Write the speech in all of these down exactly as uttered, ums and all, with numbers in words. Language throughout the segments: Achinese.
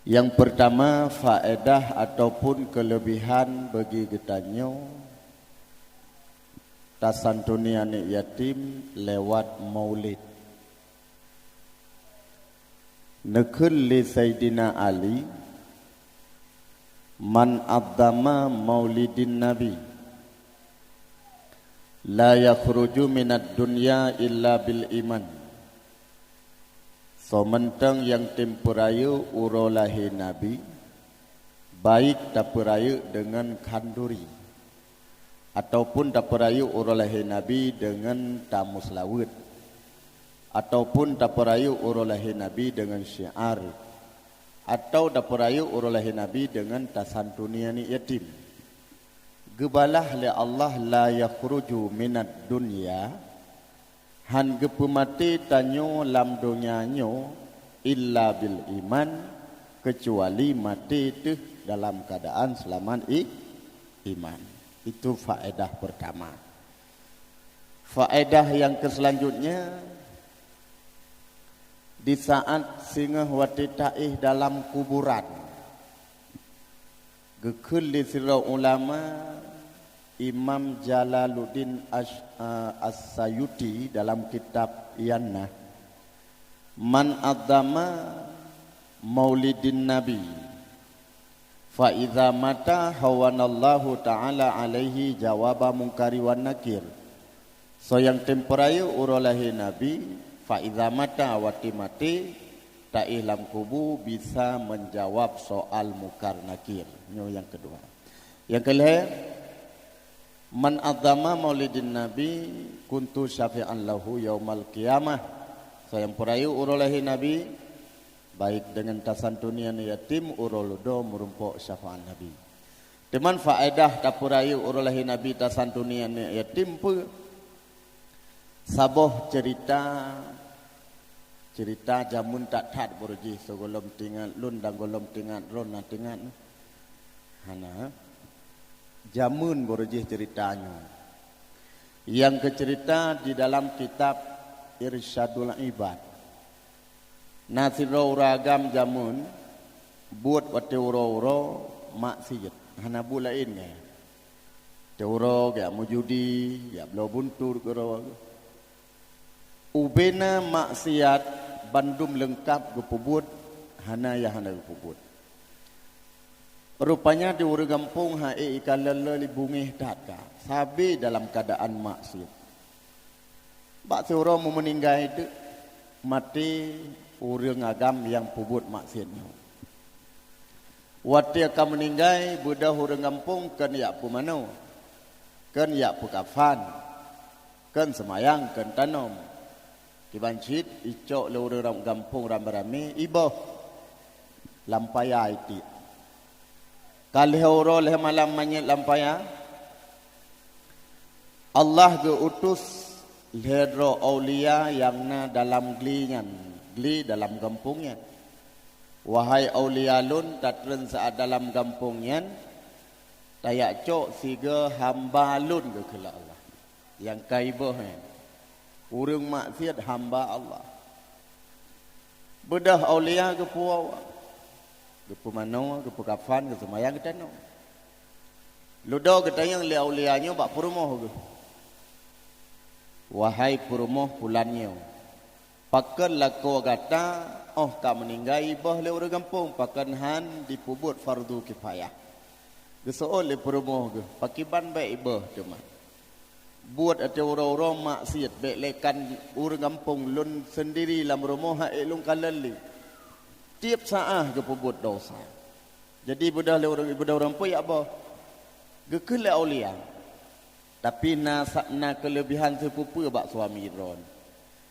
Nyang peurtama, faedah ataupun keuleubihan bagi geutanyoe tasantuni aneuëk yatim lewat maulid. Neukheun lé Saidina Ali, "Man 'azzama maulidin Nabi, la yakhruju minad dunya illa bil iman." Soe mantong nyang tem peurayeuk uroe lahé Nabi, baik tapeurayeuk deungon khanduri, ataupun tapeurayeuk uroe lahé Nabi deungon tamuslaweuet, ataupun tapeurayeuk uroe lahé Nabi deungon syiar, atau tapeurayeuk uroe lahé Nabi deungon tasantuni aneuëk yatim. Geubalah lé Allah, "La yakhruju minad dunya," hán geupeumaté tanyoe lam donya nyoe, "illa bil iman," keucuali maté teuh dalam keuadaan seulamat i-, iman. Itu faedah peurtama. Faedah nyang keuseulanjutnya, di saat singoh watée taéh dalam kuburan, geukheun lé sidroe ulama, Imam Jalaluddin Asy-, eh, As-Sayuti dalam kitab Ianah, "Man 'azzama maulidin Nabi, fa iza mata hawanallahu ta'ala alaihi jawaba Munkari wan Nakir." Soe nyang tem peurayeuk uroe lahé Nabi, fa iza mata, watée maté, taéh lam kubu, bisa menjawab soal Munkar Nakir. Nyoe nyang keudua. Nyang keulhée, "Man 'azzama maulidin Nabi, kuntu syafi'an lahu yaumal qiyamah." Soe nyang peurayeuk uroe lahé Nabi, baik deungon tasantuni aneuëk yatim, uroe ludoe meurumpok syafaat Nabi. Teuma faedah tapeurayeuk uroe lahé Nabi, tasantuni aneuëk yatim peue? Saboh ceurita, ceurita jameun that-that baroe jih, sigohlom teuingat lôn dan gohlom teuingat droe na teuingat. Hana. Jameun baroe jih ceurita nyoe. Nyang keuceurita di dalam kitab Irsyadul Ibad. Na sidroe ureuëng agam jameun buet watée uroe-uroe maksiet, hana buet laén nyan. Watée uroe geujak meujudi, geujak bloe buntut keudroe. Ubena maksiat bandum leungkab geupeubuet, hana nyang hana geupeubuet. Rupanya di ureuëng gampông hai ikalon lé bungéh that ka, sabe dalam keuadaan maksiet. Bak siuroe meumeuninggai teuk maté ureuëng agam nyang peubuet maksiet nyoe. Watée ka meuninggai, beudôh ureuëng gampông kheun jak peumanoe, kheun jak peukafan, kheun seumayang, kheun tanom. Kiban cit icok lé ureuëng ram-, gampông ramé-ramé, iboh lam paya itiek. Ka lhée uroe lhée malam manyét lam paya, Allah geu-utus lhée droe aulia nyang na dalam gli nyan, gli dalam gampông nyan. "Wahai aulia lôn, tatreun saát dalam gampông nyan, tajak cok sigoe hamba lôn," geukheun lé Allah. Nyang ka iboh nyan, ureuëng maksiet hamba Allah. Beudôh aulia geupuwoe, geupeumanoe, geupeukafan, geuseumayang, geutanom. Ludoe geutanyong lé aulia nyoe bak peurumoh geuh, "Wahai peurumoh pulan nyoe, pakon lakoe gata óh ka meuninggai iboh lé ureuëng gampông, pakon hán jipeubuet fardu kifayah?" Geuseuôt lé peurumoh geuh, "Pakriban bék iboh teuma? Buet watée uroe-uroe maksiet, bék lé kan ureuëng gampông, lôn seundiri lam rumoh han ék lôn kalon lé. Tieb saát geupeubuet desya. Jadi beudôh lé ureuëng, beudôh ureuëng peue jak boh." Geukheun lé aulia, "Tapi na sa-, na keuleubihan sipeue-peue bak suami droen.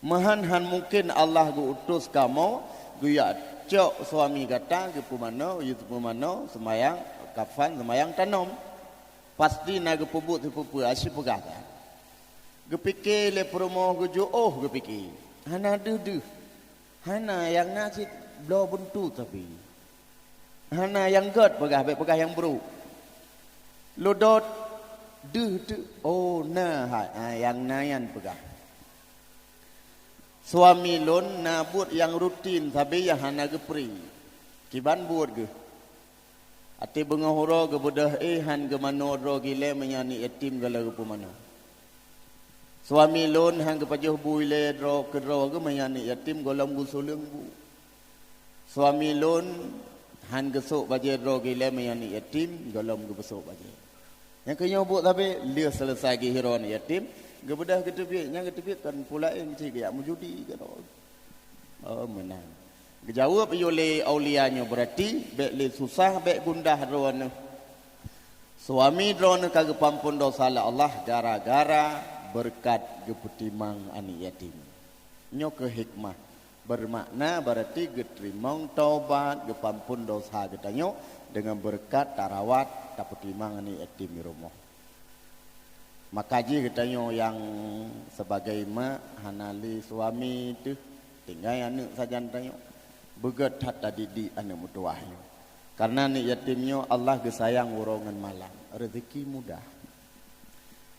Meuhan han mungken Allah geu-utus kamoe geujak cok suami gata geupeumanoe, geupeumanoe, seumayang, kafan, seumayang, tanom. Pasti na geupeubuet sipeue-peue, aci peugah that." Geupike lé peurumoh geuh, jiôh geupike. Hana deuh-deuh. Hana, nyang na cit bloe buntut sabe. Hana, nyang gét peugah, bék peugah nyang brok. Ludoe deuh teuk, "Oh, na hai, ah, nyang na nyan peugah. Suami lôn na buet nyang rutin sabe nyang hana geupri. Kiban buet geuh. Até beungoh uroe geubeudôh éh han geumanoe droe gilée meunyoe aneuëk yatim gohlom geupeumanoe. Suami lôn han geupajoh bu ilée droe keudroe geuh meunyoe aneuëk yatim gohlom geusuleueng bu. Suami lôn han geusôk bajée droe gilée meunyoe aneuëk yatim gohlom geupeusôk bajée. Nyang keuh nyoe buet sabe, lheueh seuleusai geuhiro aneuëk yatim, geubeudôh geuteubiet, nyang geuteubiet kon peue laén cit geujak meujudi keudroe. Oh, meunan. Geujaweueb yôh lé aulia nyoe, beurati bék lé susah, bék gundah droeneuh. Suami droeneuh ka geupeuamphon desya lé Allah gara-gara beureukat geupeutimang aneuëk yatim. Nyoe keuh hikmah. Beumakna beurati geuteurimong taubat, geupeuamphon desya geutanyoe deungon beureukat tarawat, tapeutimang aneuëk yatim di rumoh. Maka jih geutanyoe nyang sibagai mak hana lé suami teuh, tinggai aneuëk sajan tanyoe. Beugét that tadidik aneuëk meutuwah nyoe. Kareuna aneuëk yatim nyoe Allah geusayang uroe ngon malam, reuzeki mudah.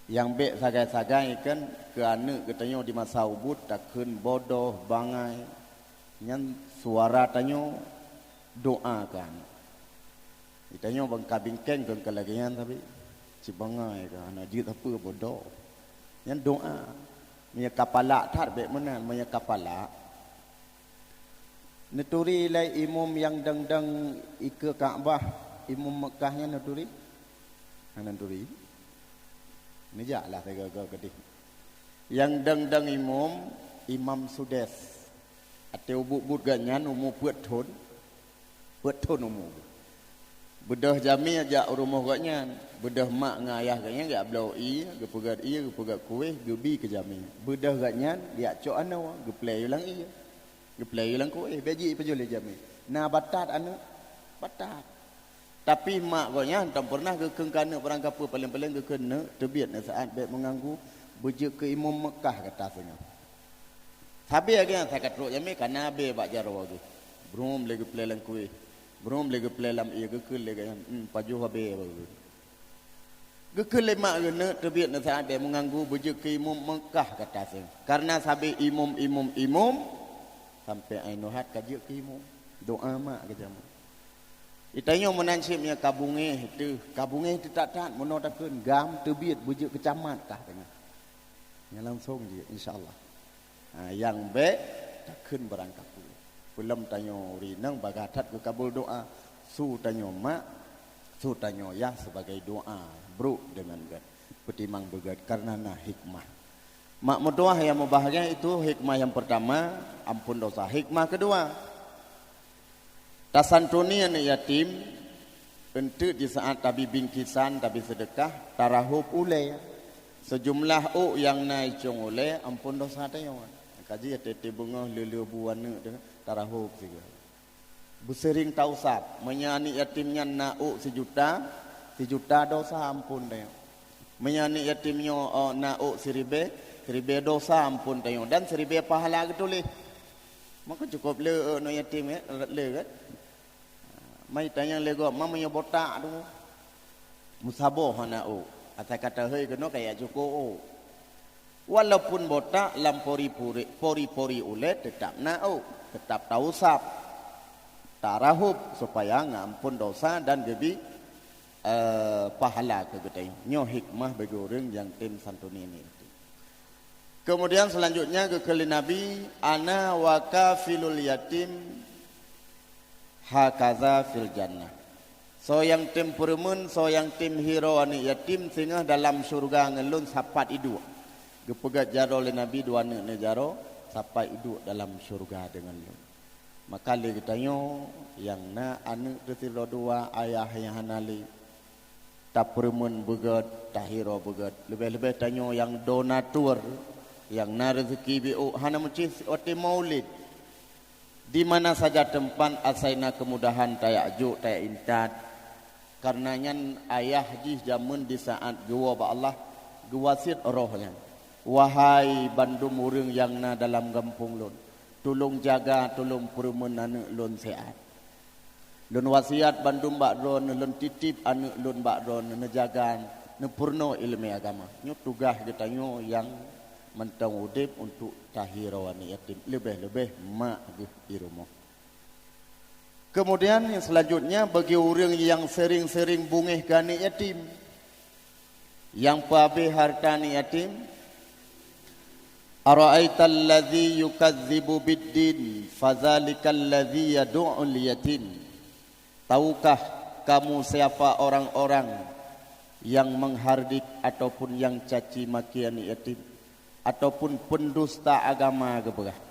Nyang bék sagai-sagai kan keu aneuëk geutanyoe di masa ubit takheun bodoh, bangai. Nyan suara tanyoe doa keu aneuëk. Geutanyoe ban ka bingkeng kon ka lagée nyan sabe. Ci bangai ka hana jeuet sapeue bodoh. Nyan doa. Meunyoe ka palak that bék meunan, meunyoe ka palak. Neuturi lé imum nyang dang-dang ikeue Ka'bah, imum Meukah nyan neuturi? Hana neuturi. Neujaklah sagoe-goe keudeh. Nyang dang-dang imum, Imam Sudes. Até ubit-ubit geuh nyan umu peuet thon. Peuet thon umu geuh. Beudôh jamé jak u rumoh gobnyan. Beudôh mak ngon ayah gobnyan geujak bloe ié, geupeugét ié, geupeugét kueh, geubi keu jamé. Beudôh gobnyan geujak cok anoe, geuplée yue lam ié. Geuplée yue lam kueh, bék jipeujeuet lé jamé. Na batat aneuëk? Batat. Tapi mak gobnyan hántom peureunah geukheun keu aneuëk barangkapeue, paléng-paléng geukheun, "Neuk, teubiet neusaát bék meuganggu, beujeuet keu imum Meukah gata singoh." Sabe lagée nyan, asai ka trok jamé, ka na abée bak jaroe geuh. Brum lé geuplée lam kueh. Brum lé geuplée lam ié, geukheun lé gobnyan, "Hmm, pajoh abée bagoe." Geukheun lé mak geuh, "Neuk, teubiet neusaát bék meuganggu, beujeuet keu imum Meukah gata singoh." Kareuna sabe imum, imum, imum, sampoe aneuk nyoe ka jeuet keu imum. Doa mak geujameun. Geutanyoe meunan cit meunyoe ka beungéh teuh, ka beungéh teuh that-that, meunoe takheun GAM teubiet beujeuet keu camat kah teungoh. Nyan langsong jeuet, insya Allah. Ha, nyang bék takheun barangkapeue. Peulom tanyoe ureuëng inong bagah that geukabul doa. Su tanyoe mak, su tanyoe yah sibagai doa brok deungon gét. Peutimang beugét kareuna na hikmah. Mak meutuwah nyang mubahgia, itu hikmah nyang peurtama, amphon desya. Hikmah keudua, tasantuni aneuëk yatim, eunteuk di saát tabi bingkisan, tabi seudeukah, tarahôb ulée. Seujumlah ôk nyang na icong ulée, amphon desya tanyoe. Ka jih até-até beungoh lheueh-lheueh bu aneuëk teuh, tarahôb sigoe. Beuseuring tausab, meunyoe aneuëk yatim nyan na ôk sijuta, sijuta desya amphon tanyoe. Meunyoe aneuëk yatim nyoe, oh, na ôk siribée, siribée desya amphon tanyoe, dan siribée pahala geutuléh. Maka cukôp le, eh, aneuëk yatim, eh, le kan? Mai tanyong lé gob, ma meunyoe botak tu? Meusaboh hana ôk. Asai ka teuhôi keunoe ka jak cukôp ôk. Walaupun botak lam pori-pori, pori-pori ulée teutab na ôk, teutab tausab, tarahôb supaya geuamphon desya dan geubi, eh, pahala keu geutanyoe. Nyoe hikmah bagi ureuëng nyang tem santuni nyan. Keumudian seulanjutnya geukheun lé Nabi, "Ana wa kafilul yatim hakaza fil jannah." Soe nyang tem peureumeun, soe nyang tem hiroe aneuëk yatim singoh dalam syeuruga ngon lôn sapat iduek. Geupeugét jaroe lé Nabi dua aneuëk nyoe jaroe sapat iduek dalam syeuruga deungon lôn. Maka lé geutanyoe nyang na aneuëk teuh sidroe dua, ayah nyang hana lé, tapeureumeun beugét, tahiroe beugét. Leubeh-leubeh tanyoe nyang donatur, nyang na reuzeuki biôk, hana meusti watée maulid. Di mana saja teumpat asai na keumudahan tajak jok, tajak intat. Kareuna nyan ayah jih jameun di saát geuwoe bak Allah, geuwasiet roh nyan, "Wahai bandum ureuëng nyang na dalam gampông lôn, tulông jaga, tulông peureumeun aneuëk lôn siat." Lôn wasiat bandum bak droeneuh, lôn titip aneuëk lôn bak droeneuh, neujaga, neupeurunoe iéleumé agama. Nyoe tugaih geutanyoe nyang mantong udeb untuk tahiroe aneuëk yatim, leubeh-leubeh mak geuh di rumoh. Kemudian yang selanjutnya, bagi ureuëng yang sering-sering bungéh keu aneuk yatim, yang peuhabéh hareuta aneuk yatim, "Ara'aital ladzi yukazzibu biddin, fadzalikal ladzi yadu'ul yatim." Tahukah kamu siapa orang-orang yang menghardik ataupun yang caci maki aneuk yatim, ataupun pendusta agama geupeugah?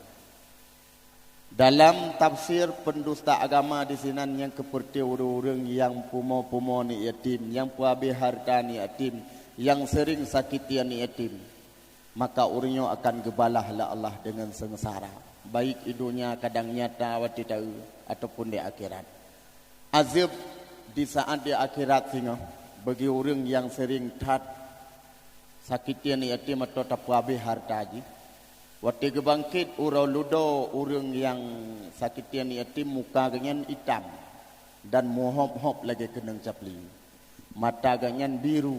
Dalam tafsir, pendusta agama di sinan nyang keupeurti ureuëng-ureuëng nyang pumoe-pumoe aneuk yatim, nyang peuhabéh hareuta aneuk yatim, nyang sering sakiti aneuk yatim, maka ureuëng nyoe akan geubalah lé Allah deungon seungsara, baik di donya kadang nyata watée taeu ataupun di akhirat. Azeueb di saát di akhirat singoh bagi ureuëng nyang sering that sakiti aneuk yatim atawa tapeuhabéh hareuta jih. Watée geubangkét uroe ludoe ureuëng nyang sakiti aneuk yatim, muka geuhnyan itam dan meuhôb-hôb lagée keunong capli. Mata geuhnyan biru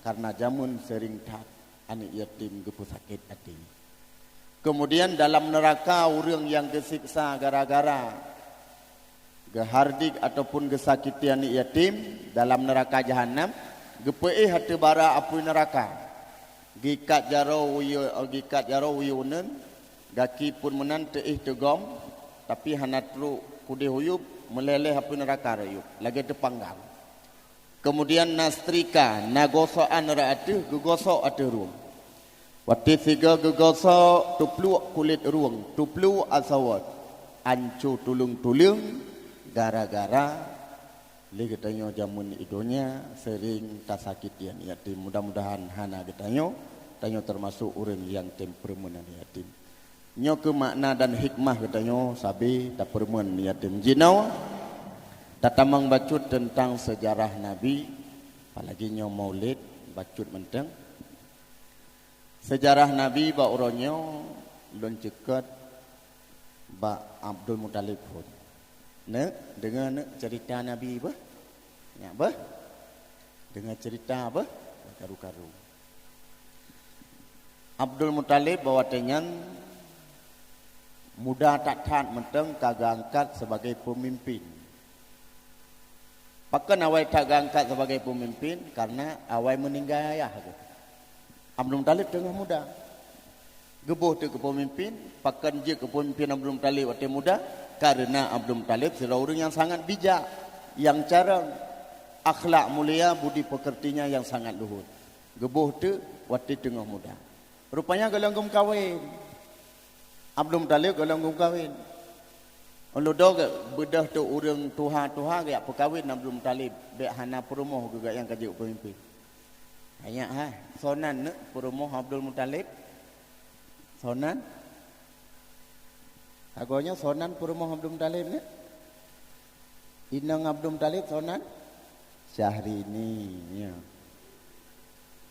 kareuna jameun sering that aneuk yatim geupeusakét até. Kemudian dalam neuraka ureuëng nyang geuseksa gara-gara geuhardik ataupun geusakiti aneuk yatim dalam neuraka jahanam, geupeuéh ateueh bara apui neuraka. Geuikat jaroe u yue-, geuikat jaroe u yue uneuen, gaki pun meunan teuéh teugom, tapi hana trok keudeh u yueb, meulhée-lhée apui neuraka rot yueb, lagée teupanggang. Kemudian na setrika, na gosokan rot ateueh, geugosok ateueh rueng. Watée sigoe geugosok, teupluek kulét rueng, teupluek asawot, anco tuleueng-tuleueng gara-gara lé geutanyoe jameun di donya sering tasakiti aneuk yatim. Mudah-mudahan hana geutanyoe, tanyoe teumasok ureuëng nyang tem peureumeun aneuk yatim. Nyoe keuh makna dan hikmah geutanyoe sabe tapeureumeun aneuk yatim. Jinoe tatamong bacut teuntang seujarah Nabi, apalagi nyoe Maulid, bacut mantong. Seujarah Nabi bak uroe nyoe lôn ceukot bak Abdul Muthalib phon. Neuk, deungoe neuk ceurita Nabi beuh. Nyak beuh. Deungoe ceurita beuh. Karu-karu. Abdul Muthalib bak watée nyan muda that-that mantong ka geuangkat sebagai peumimpin. Pakon awai that geuangkat sebagai peumimpin? Kareuna awai meuninggai ayah geuh. Abdul Muthalib teungoh muda. Geuboh teuk keu peumimpin, pakon jeuet keu peumimpin Abdul Muthalib watée muda? Kareuna Abdul Muthalib sidroe ureuëng nyang sangat bijak, nyang carông, akhlak mulia, budi peukeurtinya nyang sangat luhot. Geuboh teuk watée teungoh muda. Rupanya gohlom geumeukawen. Abdul Muthalib gohlom geumeukawen. Ulu doe beudôh teuk ureuëng tuha-tuha geujak peukawen Abdul Muthalib, bék hana peurumoh geuh nyang ka jeuet peumimpin. Tanyoe hai, soe nan neuk peurumoh Abdul Muthalib? Soe nan? Sagoe nyoe soe nan peurumoh Abdul Muthalib neuk? Inong Abdul Muthalib soe nan? Syahrini, ya.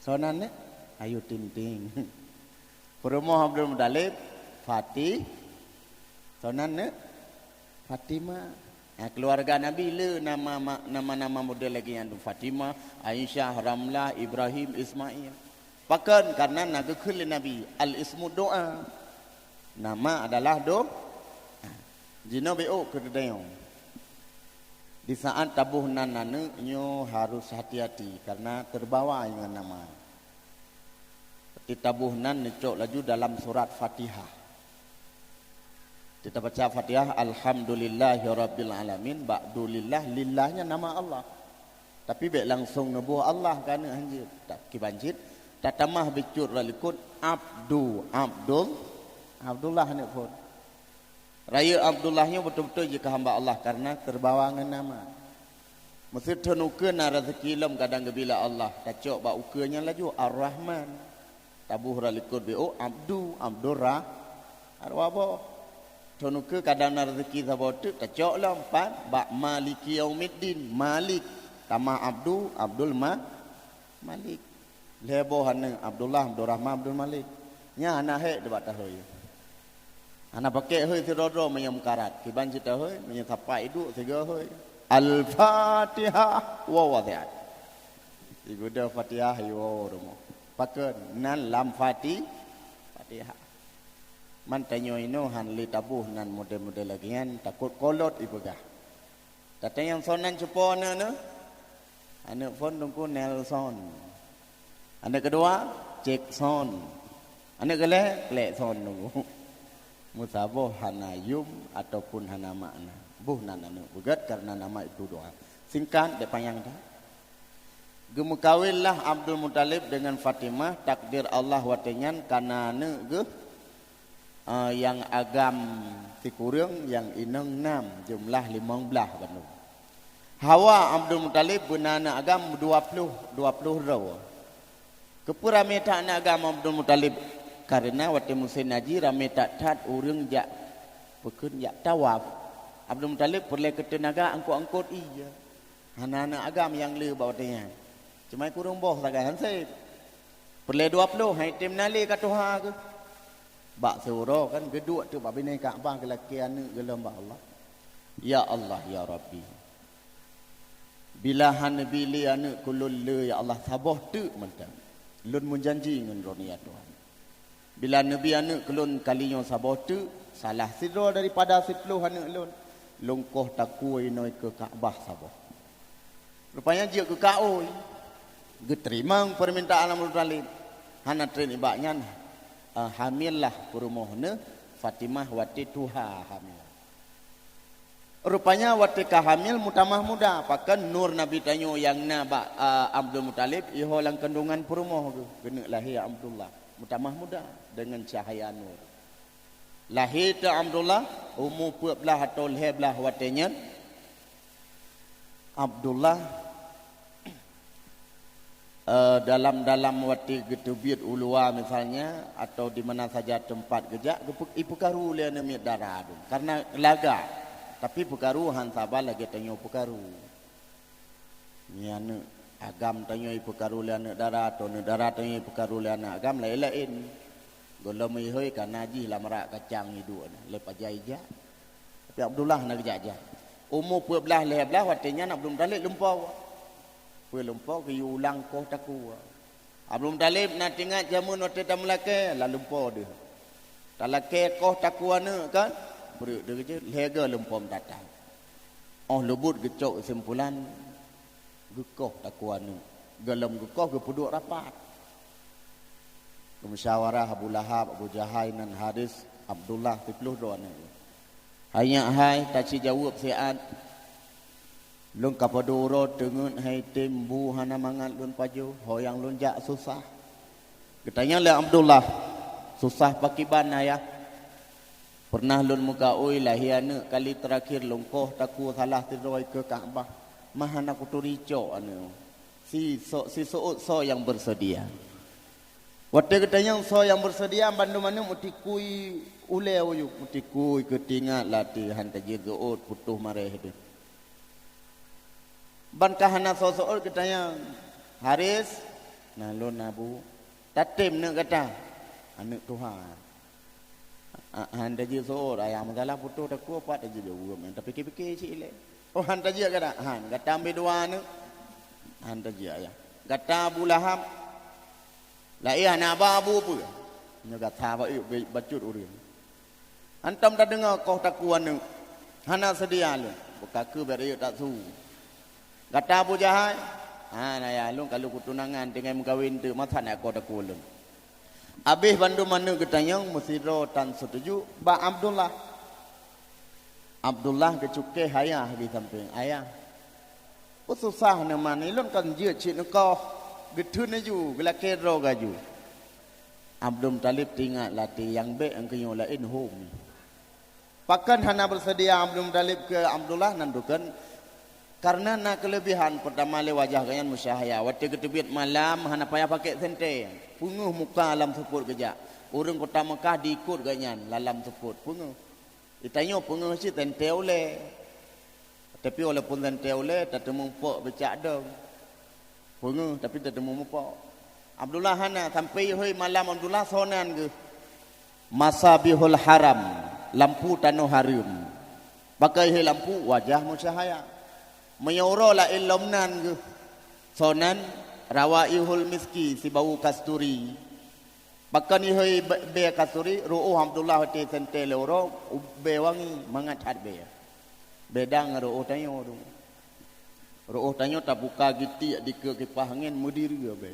Soe nan neuk? Ayu Ting Ting. Peurumoh Abdul Muthalib, Fatih. Soe nan neuk? Fatimah. Ya, keuluwarga Nabi le nama ma-, nama-nama model lagée nyan, Fatimah, Aisyah, Ramlah, Ibrahim, Ismail. Pakon? Kareuna na geukheun lé Nabi, al-ismu doa. Nama adalah do-, jinoe bék keu teudeungoe. Di saát taboh nan aneuk nyoe harus hati-hati kareuna teubawa ngon nama. Di taboh nan neucok laju dalam surat Fatihah. Di tabaca Fatihah, "Alhamdulillahirabbil alamin", ba'du lillah, lillah nyan nama Allah. Tapi bék langsong neuboh Allah keu aneuk, hanjeuet. Kiban cit, tatamah bacut rot likot, Abdu, Abdul, Abdullah aneuk phon. Rayeuk Abdullah nyoe beutôi-beutôi jih keu hamba Allah kareuna teubawa ngon nama. Meuseu thon ukeue na raseuki lom kadang geubri lé Allah, tacok bak ukeue nyan laju Ar-Rahman. Taboh rot likot bék, Abdu, Abdurrah-, arwah boh. Thon ukeue kadang na raseuki saboh teuk, tacok lom pat bak Maliki Yaumiddin, Malik. Tamah Abdu, Abdul Ma-, Malik. Lhée boh aneuk, Abdullah, Abdurrahman, Abdul Malik. Nyan hana hék teuh bak tahôi. Hana pakék hôi sidroe-droe meunyoe meukarat. Kiban cit tahôi, meunyoe sapat iduek sigoe hôi. Al-Fatihah wa wadi'at. Siguda Fatihah iwoe rumoh. Pakon? Nan lam Fati-, Fatihah. Man tanyoe inoe han lé taboh nan model-model lagée nyan, takot kolot ipeugah. Tatanyong soe nan cupo aneuk nyoe? Aneuk phon Teungku Nelson. Aneuk keudua, Jackson. Aneuk keulhèe, Klekson Teungku. Meusaboh hana yum ataupun hana makna. Boh nan aneuk beugèt karena nama itu doa. Singkat, dek panyang that. Geumeukawenlah Abdul Muthalib dengan Fatimah, takdir Allah watèe nyan kana aneuk geuh, eh, nyang agam sikureueng, nyang inong nam, jeumeulah limong blaih bandum. Hawa Abdul Muthalib beuna aneuk agam dua ploh, dua ploh droe. Keupeue ramé that aneuk agam Abdul Muthalib? Karena watèe musém haji ramé that-that ureueng jak, peukheun, jak tawaf. Abdul Muthalib peureulèe keu teunaga angkot-angkot ie. Hana aneuk agam nyang le bak watèe nyan. Cuma kureueng boh sagai han sép. Peureulèe dua ploh, han item na lé ka tuha geuh. Bak siuroe kan geuduek teuk bak binéh Ka'bah geulakèe aneuk geuh lom bak Allah. Ya Allah, ya Rabbi. Bila han neubi lé aneuk keu lôn le, ya Allah, saboh teuk mantong. Lôn meujanji ngon Droeneuh, ya Tuhan. Bila neubi aneuk keu lôn kali nyoe saboh teuk, salah sidroe daripada siploh aneuk lôn, lôn koh takue inoe keu Ka'bah saboh. Rupanya jeuet geukawôi, geuteurimong peumintaan Abdul Muthalib. Hana trép nibak nyan, eh, hamillah peurumoh neuh Fatimah watèe tuha hamil. Rupanya watèe ka hamil meutamah muda, pakon nur Nabi tanyoe nyang na bak, a, Abdul Muthalib, iho lam kandungan peurumoh geuh, geuneuk lahé Abdullah. Meutamah muda deungon cahaya nur. Lahé teuk Abdullah, umu peuet blaih atau lhèe blaih watèe nyan. Abdullah Eh, dalam-dalam watèe geuteubiet u luwa misalnya, atau di mana saja teumpat geujak, geupeu-, ipeukaru lé aneuk miet dara dum. Karena lagak, tapi peukaru han saban lagèe tanyoe peukaru. Nyan aneuk agam tanyoe ipeukaru lé aneuk dara, atau aneuk dara tanyoe ipeukaru lé aneuk agam laén-laén. Gohlom ihôi kana jih lam rak kacang iduek na, lé paja ijak. Tapi Abdullah na geujak-jak. Umu peuet blaih lhèe blaih watèe nyan Abdul Muthalib lumpoe. Peue lumpoe geuyue ulang koh takue. Abdul Muthalib na teuingat jameun watèe tameulakèe, lam lumpoe deuh. Talakèe koh takue aneuk kan, breuek deuh jeuet, lhèe goe lumpoe meutatang. Óh leubuet geucok keusimpulan, geukoh takue aneuk. Gohlom geukoh geupeuduek rapat. Geumusyawarah Abu Lahab, Abu Jahai nan Haris, Abdullah siploh droe aneuk. Hai nyak hai, taci jaweueb siat. Lôn ka padum uroe teungeut hai tem bu hana mangat lôn pajoh, ho nyang lôn jak susah. Geutanyong lé Abdullah, "Susah pakiban, Ayah?" "Peureunah lôn meugaôi lahé aneuk kali teurakhir lôn koh takue salah sidroe keu Ka'bah, mah hana kuturi cok aneuk. Si so-, si seuôt soe nyang beuseudia?" Watèe geutanyong soe nyang beuseudia, bandum aneuk meutikui ulèe uyueb, meutikui keu teuingat latèe han tajeuet geuôt putôh maréh deuh. Ban ka hana soe-soe geutanyong, "Haris, na lôn na bu, tatem neuk gata?" "Aneuk tuha." "A-, han tajeuet seuôt, ayah meusalah putôh takue pat tajeuet jaweueb, tapike-pike cit ilèe." "Oh, han tajeuet gata?" "Han." "Gata ambé dua aneuk?" "Han tajeuet, ayah." "Gata Abu Lahab?" "Laén hana ba bu peue?" Nyoe gata bacut ureueng. Hantom tadeungoe koh takue aneuk. Hana seudia lé. Beukaku bèk rayeuk taksu. Gata Abu Jahai? "Han, ayah, lôn ka lheueh kutunangan, tinggai meukawen teuk, masa na koh takue lôn." Abéh bandum aneuk geutanyong meusidroe tan seutuju bak Abdullah. Abdullah geucukéh ayah di sampéng, "Ayah, peue susah neuman, ilôn kan jeuet cit neukoh." Geutheun laju, geulakèe droe geuaju. Abdul Muthalib teuingat latèe nyang bèk nyang keunyoe laén hom. Pakon hana beuseudia Abdul Muthalib keu Abdullah nan dukon? Karena na keuleubihan, peurtama lé wajah gobnyan meucahya. Watèe geuteubiet malam hana payah pakèk sentée. Peungeuh muka lam seupôt geujak. Ureueng kota Meukah diikot gobnyan lam seupôt. Peungeuh. Geutanyoe peungeuh cit teuntèe ulèe. Tapi walaupun teuntèe ulèe, tateumé pok beucak dong. Peungeuh, tapi tateumé pok. Abdullah hana, sampoe ihôi malam Abdullah soe nan geuh. Masabihul Haram, lampu tanoh hareuem. Bak ihôi lampu, wajah meucahya. Meunyoe uroe laén lom nan geuh. Soe nan, Rawaihul Miski, sibau kasturi. Pakon ihôi bèe, bèe kasturi, ru'ôh Abdullah watèe teuntèe lé uroe, bèe wangi, mangat that bèe. Beda ngon ru'ôh tanyoe tu. Reuôh tanyoe tabuka gitiek dikeue kipah angén, meudireue bèe.